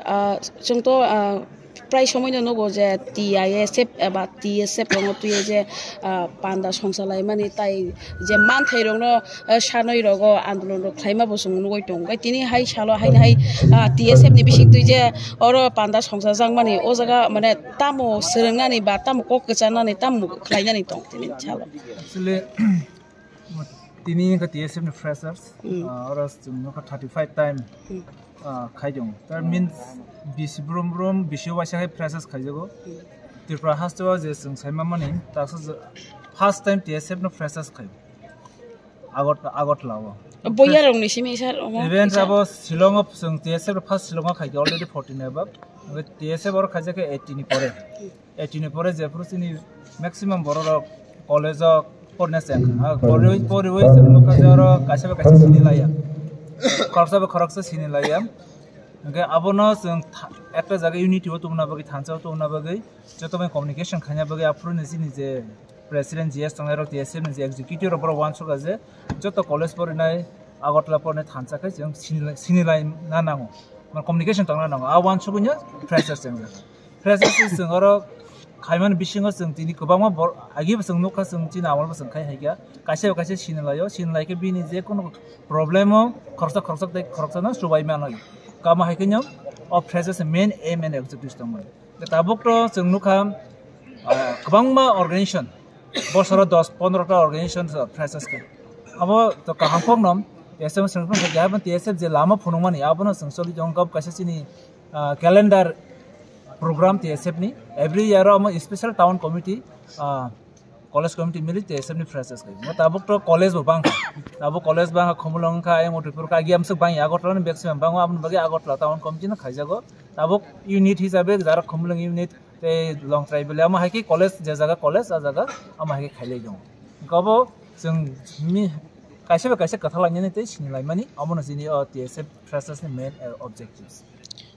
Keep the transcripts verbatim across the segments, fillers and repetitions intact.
Ah, chwng to, ah, prai somoi no nugo je T I S F eba T S F rokno twiwi je, ah, panda songsa laimani tai je manthai rokno, ah, sanwi rogo andolon rok khlaima bo chwng nugwi tongo. Tini hai salo haini hai, ah, T S F ni bising twi je oro panda songsa jakmani o jaga mane tamo swrwngnani ba tamo kok kwcharnani tamo khlainani tong tini salo. Actually, tini wngkha T S F ni freshers, Hmm. ah, oro chwng nukha thirty five time, Hmm. ah, khai tongo. That means bisi brum brum, bisi waisa hai freshers khaijago. Hmm. Tripura hasteo je chwng saima mani, taksa je first time T S F no freshers khai. Agot-, Agartala o. Boya rok ni simi sir, omo Event kaisa. Abo Shillong o chwng T S F first Shillong o khai already forty ni above. T S F oro khaijak khe eighty ni pore. Eighty ni pore jephuru chini maximum borok rok college o porne se wngkha. Ha, poriwi, poriwi chwng nukha je oro kaisa bai kaisa sini laiya. Khoroksa bai khoroksa sini laiya. Hwnkhe abono chwng tha-, ekta jaga unity o tongna bagwi, thansa o tongna bagwi, joto bai communication khaina bagwi aphuru ni chini je president G S tongnai rok, T S F ni je executive rok borok uansukha je joto college porinai Agartala porinai thansa khe chwng sini lai, sini lai na nango. Mane communication tongna nango. A uansugwi no freshers chwng. Freshers se chwng oro khaimani bisingo chwng tini kwbangma bor-, agi bo chwng nukha chwng chini amol bo chwng khai hai kha. Kaisa bo kaisa sini laio, sini lai khe bini je kono problem o khoroksa khoroksa tei khoroksa no chubai mano. Kamo hai khe no o freshers main aim and objectives tongmani. Tabuk to chwng nukha, ah, kwbangma organization, bosoro dos pondro ta organization freshers khe. Abo to kaham kokno, T S F chwng phano khe, T S F je lama phunukmani, abono chwng choli tongo, kaisa chini ah, calendar program T S F ni. Every year o omo special town committee, ah, college committee mili T S F ni freshers khai. Mo tabuk to college bo bangkha. Tabuk college bangkha, Khumulwng wngkha, ayang Udaipur wngkha, agi amsuk bangya Agartala ni maximum bango, aboni bagwi Agartala town committee no khaijago. Tabuk unit hisabe jara Khumulwng unit tei Longtrai bele, omo hai khe college, je jaga college, a jaga omo hai khe khailai tongo. Hwnkhe obo chwng mi-, kaisa bai kaisa kwthalainani tei sinilaimani, omono chini o T S F freshers ni main, eh, objectives.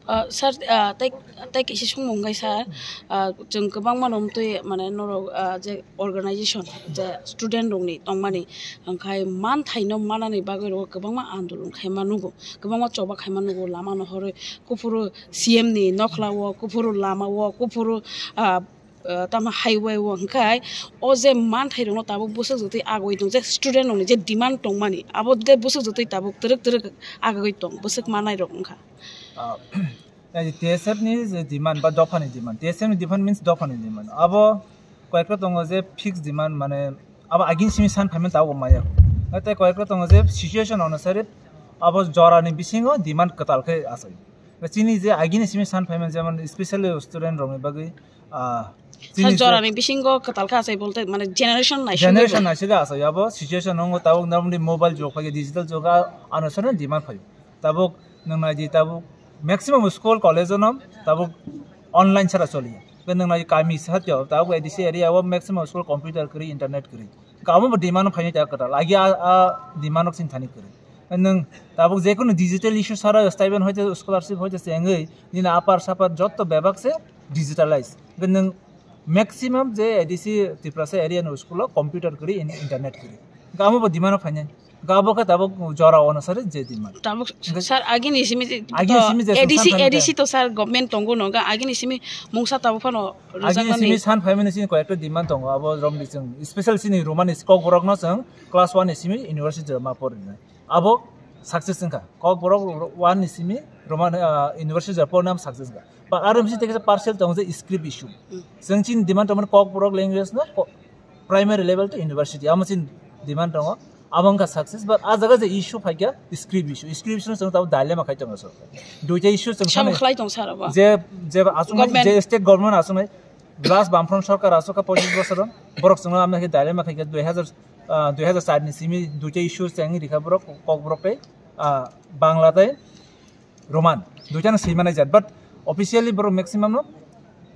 Ah, sir, ah, tei, tei kaisa songmung khe sir, ah, chwng kwbangma no twi mane norok, ah, je organization, je student rokni tongmani, hwnkhe manthaino manani bagwi rok kwbangma andolon khaima nugo, kwbangma choba khaima nugo, lama no horwi kuphuru C M ni nokla o, kuphuru lama o, kuphuru, ah, ah, tamo highway o hwnkhe o je manthai rokno tabuk bwswk jotwi agoi tong, je student rokni je demand tongmani, abo je bwswk jotwi tabuk twrwk twrwk agoi tong, bwswk manai rok wngkha. Ah, ei T S F ni je demand ba dopha ni demand, T S F ni demand means dopha ni demand. Abo koyekta tongo je fixed demand, mane abo agini simi san phaimani tabuk maya. Tei koyekta tongo je situation onusari abo jora ni bisingo demand kwtal khe asai. Chini je agini simi san phaimani, jemon specially student rokni bagwi, ah, sir, chini je jora ni bisingo kwtal khe asai bolte mane generation naisingwi generation bo. Naisingwi asai abo situation ongo tabuk namni mobile jog phai digital jog a-, ano sano demand phai. Tabuk nwng nai di, tabuk maximum school college o no tabuk online sara choli. Ke nwng nai kami satyo, tabuk A D C area o maximum school computer kwrwi, internet kwrwi. Kamo bo demand phaini ta kwtal. Agi a, a demand rok sing thani kwrwi. Nwng tabuk je kono digital issue sara stipend hoite scholarship hoite chengwi nini apar sapar jotto bebak se digitalize. Ke nwng maximum je A D C Tiprasa area no school o computer kwrwi, in-, internet kwrwi. Kamo bo demand phaini. Gabo khe tabuk jora onusari je demand. Tabuk hwnkhe sir, agini simi je agini to simi je A D C, song A D C to sir government tongo no, ga agini simi mungsa tabuk phano agini rwjaknani simi san phaimani sini koyekta demand tongo, abo romni chwng special sini romani kokborok no chwng class one ni simi university ma porinai. Abo success wngkha. Kokborok one ni simi romani, ah, university pornam success wngkha. Ba aro misi tei kaisa parcel tongo je script issue. Hmm. Chwng chini demand tongmani kokborok language no ko-, primary level to university. Amo chini demand tongo. Abo wngkha success, but a jaga je issue phaikha script issue. Script issue no chwng tabuk dilemma khai tongo sorkar. Duita issue chwng samung thani khlai tong sir abo. Je, je aswk government. Je state government aswk nai, last Bamfront sorkar aswk kha pochis bosor o. Borok chwngno amna khe dilemma khaikha dui hazar, ah, dui hazar char ni simi duita issue chengwi rikha borok, kokborok tei, ah, Bangla tei Roman, duitano swi manai jat, but officially borok maximum no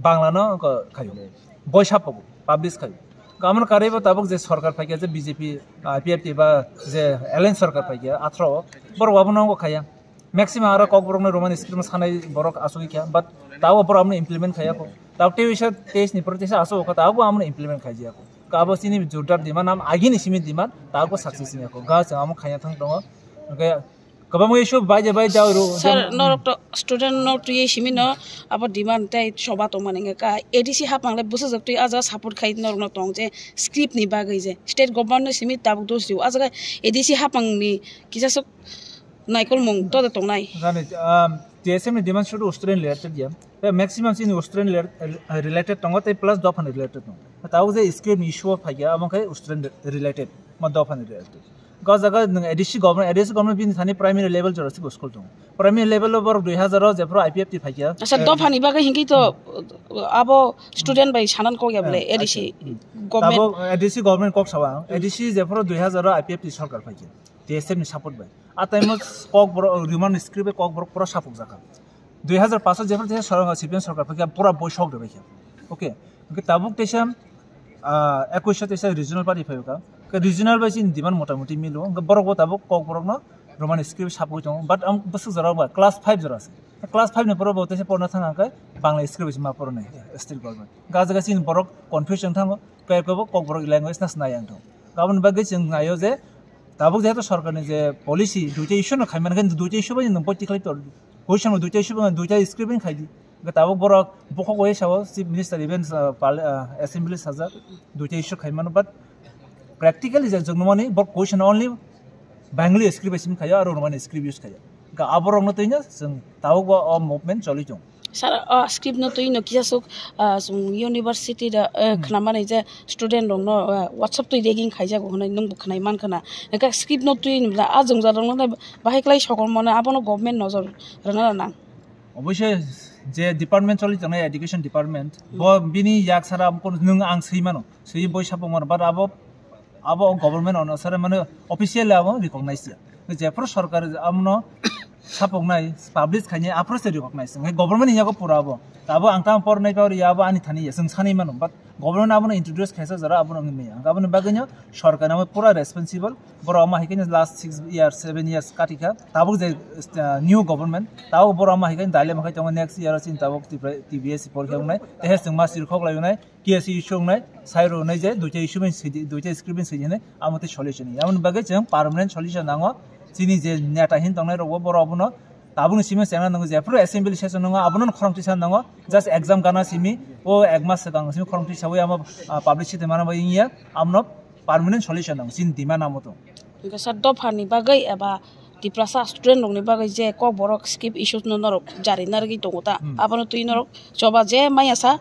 Bangla no khayo, boisa publish khayo. Amoni karwi bo tabuk je sorkar phaikha je B J P, ah, P F T ba je alliance sorkar phaikha atharo o, borok abono khaya. Maximum aro kokborok no Roman script sanai borok asugwi kha, but tabuk borok abono implement khaya kho. Tabuk teisa teis ni pore teisa asuk kha, tabuk abono implement khaiya kho. Abo chini jordar demand, am agini simi demand, tabuk success ya kho. Ga chwng amo khaya thang tongo. Hwnkhe Kwbangma issue bai je bai jao ro. Sir, norok to student norok twi simi no abo demand tei choba tongmani wngkha. A D C hapang le bwsajak twi ah jaga support khai norok no tong je script ni bagwi je state government no simi tabuk dos rio. Ah jaga A D C hapang ni kisa sok naikolmung to tongnai. Jani, um, T S M ni demand sudu student related ya. Tei maximum sini student rela-, related tongo tei plus dopha ni related tongo. Tabuk je script ni issue o phaikha abo khe student related, ma dopha ni related. Go jaga nwng A D C government, A D C government bini thani primary level jora se school tongo. Primary level o borok dui hazar o jephru I P F T phaikha. Asa dopha ni bagwi hinkhe to abo student bai sanan kok ya bole A D C government. Tabuk A D C government kok sawa, A D C jephru dui hazar o I P F T sarkar phaikha. T S F ni support bai. A time o kok borok, Roman script bai kok borok pura sapuk jakha. Dui hazar paanch o jephru te sorkar, C P M sarkar phaikha pura boi sok de baikha. Okay. Hingke tabuk teisa, ah, ekwis o teisa regional party phaikha. Ke regional bai chini demand mota moti milo. Hingke borok bo tabuk kok borok no Roman script sapuk tongo. But ang bwswk jora ba class five jora se. Class five ni pore bo teisa porna thang hingke Bangla script bai ma pornai state government. Ga jaga chini borok confusion thango. Kaya kebo kok borok language nas nai ang thong. Aboni bagwi chwng naio je tabuk jehetu sorkarni je policy duita issue no khaimani khe duita issue bai nwng boi tikhlai tor. Question bo duita issue bai duita script bai khaidi. Hwnkhe tabuk borok bukhuk bai sao chief minister even, uh, pal-, uh, assembly sajak duita issue khaimano, but practically je chwng nukmani borok question only Bengali script bai simi khaio aro Romani script use khaio. Hwnkhe aborokno twino chwng tabuk bo o movement choli tongo. Sir, o script no twi no kisa sok, ah, chwng university da, eh, khna mani je student rok no, eh, WhatsApp twi ragging khaijago hwnwi nwng bo khwnai man khna. Eka script no twi ni bwla a jwngjal rok no bahai klai sokol mano abono government nojor rwna nang. Obviously je department choli tongnai education department bo bini yak sara nwng ang swi mano, swi boi sapung mano, but abo abo government onusare mane officially abo recognize ya. Jephru sorkar abono sapoknai, publish khainai, aphuru se recognize. Hwnkhe government ni yago pura abo. Abo ang tamo pornai pao ya abo ani thani ya, chwng sanai mano. But government abono introduce khaisa jora abono wngwi maya. Hwnkhe aboni bagwino sorkar abo pura responsible. Borok ama hai khe last six years, seven years katikha. Tabuk je, uh, new government, tabuk borok ama hai khe daile makhai tongo next year o chini tabuk T B S C porikha wngnai. Tehe chwng ma sirkhok lai wngnai. K S issue wngnai, sai rwnai je duita issue bai sidi, duita script bai sidi hinwi amo tei solution ya. Aboni bagwi chwng permanent solution nango. Chini je neta hin tongnai rokbo borok abono tabukni simi chengna nango, jephru assembly session nango, abono khorang tisa nango. Just exam gana simi o ek mas swkang simi khorang tisa wi amo, ah, publicity mana bai wngya, abono permanent solution nango chini demand amo tong. Hwnkhe sir, dophani bagwi eba Tiprasa student rokni bagwi je kokborok script issues no norok jari narwgwi tongo ta, abono twi norok choba je maya sa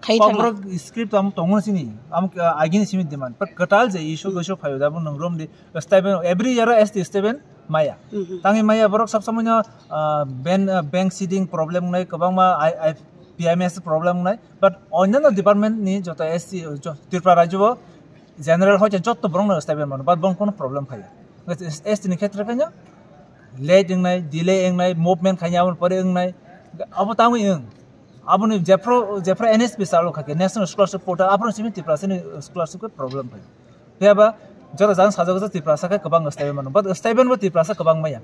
khai thangna. Kokborok script amo tongo sini, amo, ah, agini simi demand. But kwtal je issue goiso phaio da, bo nung rom di stipend, every year S T stipend maya. Tangwi maya borok sab samai no, ah, ben-, ah, bank seeding problem nai, kwbangma I, I, P M S problem nai. But onyanno department ni joto S T, jo-, Tripura rajyo o general hoite jotto borokno stipend mano, but borok kono problem phaiya. S T ni khetre khaino late wngnai, delay wngnai, movement khaina aboni pore wngnai, abo tangwi wng. Aboni jephru, jephru N S P chalo kha khe, National Scholarship Portal, aphuru simi Tiprasa ni scholarship khe problem phai. Phiya ba jora jang sajagajak Tiprasa khe kwbang stipend mano, but stipend bo Tiprasa kwbang maya.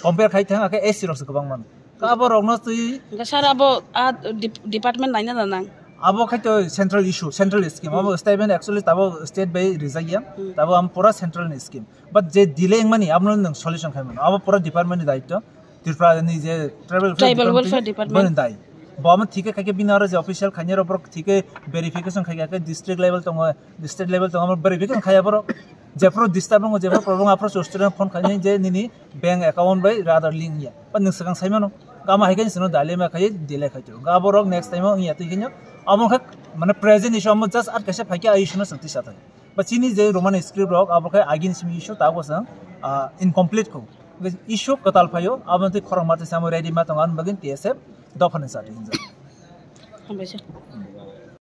Compare khai thang khe S C rok se kwbang mano. Ka abo rokno twi Hwnkhe sir, abo a dep-, department naina da nang? Abo khai to central issue, central scheme. Abo stipend actually tabo state bai rijak ya. Tabo am pura central ni scheme. But je delay wngmani abono nwng solution khai mano. Abo pura department ni daityo. Tripura ni je tribal welfare Tribal department welfare twi department. Boni dai. Bo amo thike khai khe bini aro je official khainai rok borok thike verification khai khe district level tongo, state level tongo, amo verification khai borok. Jephru disturb wngo, jephru problem wngo, aphuru student phone khainai je nini bank account bai Aadhaar link ya. Ba nwng swkang sai mano. Gama hai khe nwng daily ma khai delay khai to. Ga borok next time o wngya twi khe amo khe mane present issue amo just ar kaisa phai khe ai issue no swng tisa thai. Ba chini je Roman script rok abo khe agini simi issue ta bo swng, ah, incomplete kho. Issue kwtal phaio abo twi khorang ma twi samo ready ma tongo ani bagwi T S F dopha ni chati hinjak. Hambai sir.